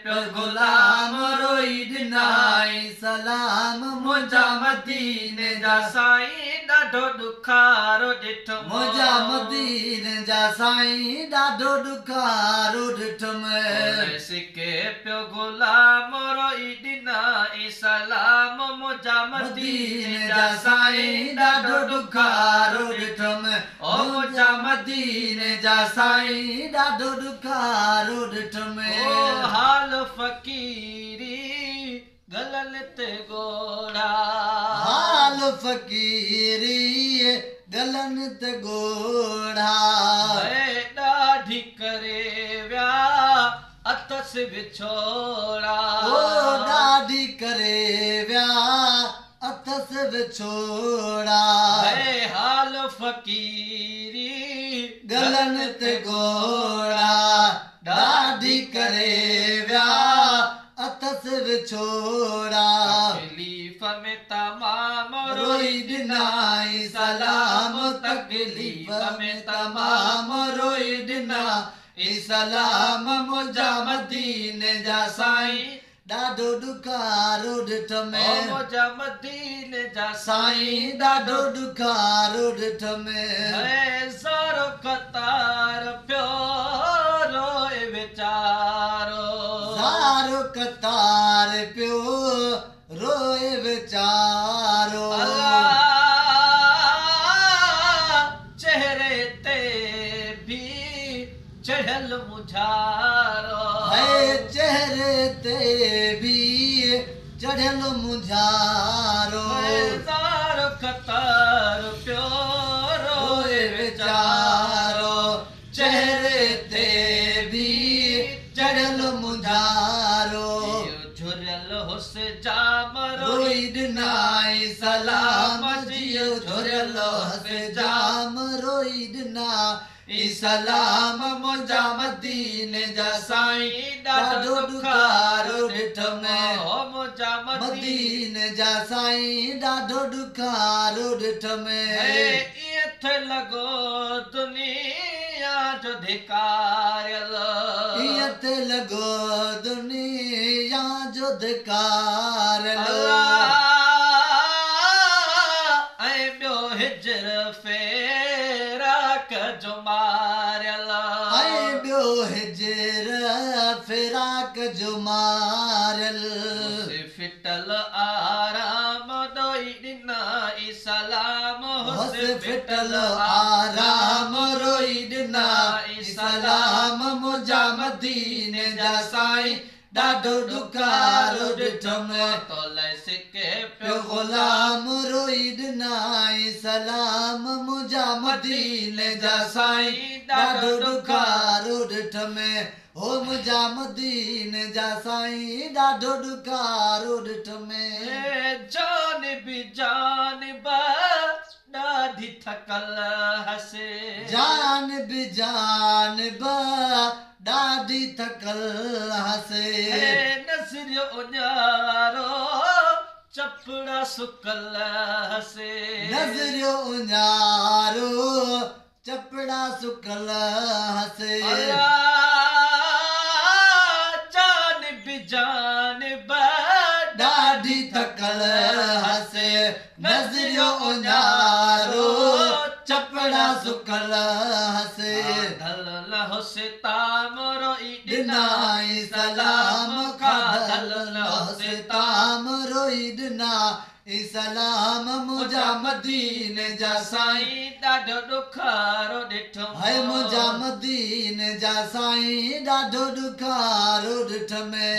पियो ग़ुलाम रोई ॾिनाई सलाम मुंहिंजा मदीने जा साईं ॾाढो ॾुखारो ॾिठुमि। मुंहिंजा मदीने जा साईं ॾाढो ॾुखारो ॾिठुमि। सिके पियो ग़ुलाम रोई ॾिनाई सलाम मुंहिंजा मदीने जा साईं ॾाढो ॾुखारो ॾिठुमि। ओ मुंहिंजा मदीने जा साईं ॾाढो ॾुखारो ॾिठुमि। ओ हाल फ़क़ीरी गलनि ते ॻोढ़ा, हाल फ़क़ीरी गलनि ते ॻोढ़ा। ॾाढी करे विया अथसि विछोड़ा, ओ ॾाढी करे विया अथसि विछोड़ा। हाल फ़क़ीरी गलनि ते ॻोढ़ा, ॾाढी करे विया अथसि विछोड़ा। तकलीफ़ में तमाम रोई ॾिनाई सलाम, तकलीफ़ में तमाम रोई ॾिनाई सलाम मुंहिंजा मदीने जा साईं ॾाढो ॾुखारो ॾिठुमि। मुंहिंजा मदीने जा साईं ॾाढो ॾुखारो ॾिठुमि। ज़ारो क़तार पियो रोए वीचारो, ज़ारो क़तार पियो रोए वीचारो। चेहरे ते बि चढ़ियल मुंझारो, चेहरे ते बि चढ़ियल मुंझारो। ज़ारो क़तार पियो रोए वीचारो, चेहरे ते बि चढ़ियल मुंझारो। झुरियल हुस जाम रोई ॾिनाई सलाम, जियो झुरियल हुस जाम रोई ॾिनाई सलाम मुंहिंजा मदीने जा साईं ॾाढो ॾुखारो ॾिठुमि। मुंहिंजा मदीने जा साईं ॾाढो ॾुखारो ॾिठुमि। ईअं थे लॻो दुनिया जो धिकारियल, ईअं थे लॻो दुनिया जो धिकारियल। ऐं ॿियो हिजर फिराक जो मारियल, ऐं ॿियो हिजर फिराक जो मारियल। फिटल आराम रोई ॾिनाई सलाम, हुस फिटल आराम रोई ॾिनाई सलाम मुंहिंजा मदीने जा साईं ॾाढो ॾुखारो ॾिठुमि। तो लाइ सिके पियो ग़ुलाम रोई ॾिनाई सलाम मुंहिंजा मदीने जा साईं ॾाढो ॾुखारो ॾिठुमि। हो मुंहिंजा मदीने जा साईं ॾाढो ॾुखारो ॾिठुमि। जान बि जान ॾाढी थकल हसे, जान बि जान ॾाढी थकल हसे। नज़रियो उञारो चपड़ा सुकल हसे, नज़रियो उञारो चपड़ा सुकल हसे। जान बि जान ॾाढी थकल हसे, नज़रियो उञारो चपड़ा सुकल हसे। खाधल न हुस ताम रोई ॾिनाई सलाम, खाधल न हुस ताम रोई ॾिनाई सलाम मुंहिंजा मदीने जा साईं ॾाढो ॾुखारो ॾिठुमि। हाय मुंहिंजा मदीने जा साईं ॾाढो ॾुखारो ॾिठुमि।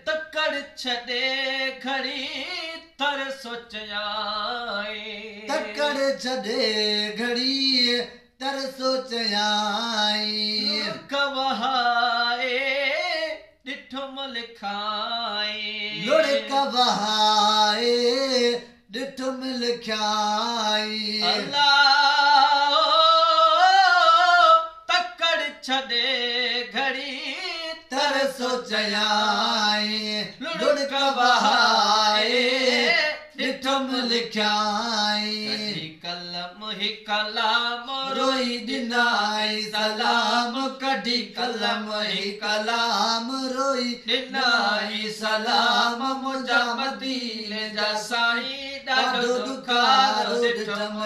तकड़ छॾे घड़ी तर सोचियाई, तकड़ छॾे घड़ी तर सोचियाई। लुड़क वहाए ॾिठुमि लिखाई, लुड़क वहाए ॾिठुमि लिखाई। अल्लाह तकड़ छॾे घड़ी तर सोचियाई, लुड़क वहाए ॾिठुमि लिखाई। कढी कलम ही कलाम रोई ॾिनाई सलाम, कढी कलम ही कलाम रोई ڏنائين سلام منهنجا مديني جا سائين ڏاڍو ڏکارو ڏٺم.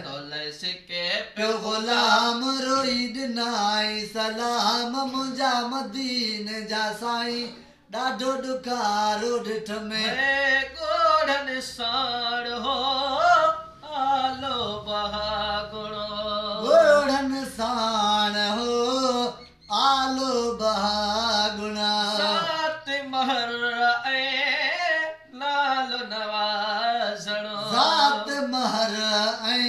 تولئه سڪي پيو غلام روئي ڏنائين سلام منهنجا مديني جا سائين ڏاڍو ڏکارو ڏٺم. ڳوڙهن ساڻ هو آلو بهاگڻو. ڳوڙهن ساڻ هو آلو بهاگڻا. ذات مهر ۽ نالو نوازڻو. ذات مهر ۽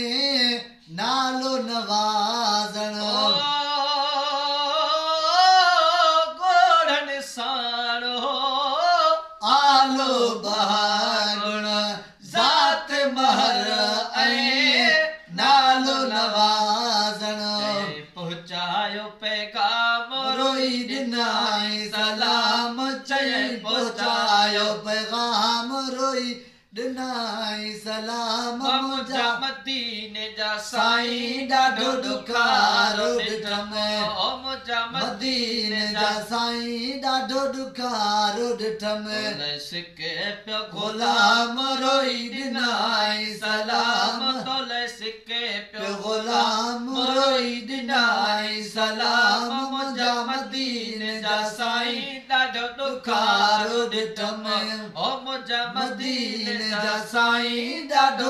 نالو نوازڻو. ڳوڙهن ساڻ هو آلو بهاگڻ. ذات مهر ۽ نالو نوازڻو. پهچايو پيغام روئي ڏنائين سلام. چيائين پهچايو پيغام روئي ڏنائين سلام منهنجا منهنجا مديني جا سائين ڏاڍو ڏکارو ڏٺم. او منهنجا مديني جا سائين ڏاڍو ڏکارو ڏٺم. تولئه سڪي پيو غلام روئي ڏنائين سلام. تولئه سڪي پيو غلام روئي ڏنائين سلام منهنجا مديني جا سائين ڏاڍو ڏکارو ڏٺم. او منهنجا مديني جا سائين ڏاڍو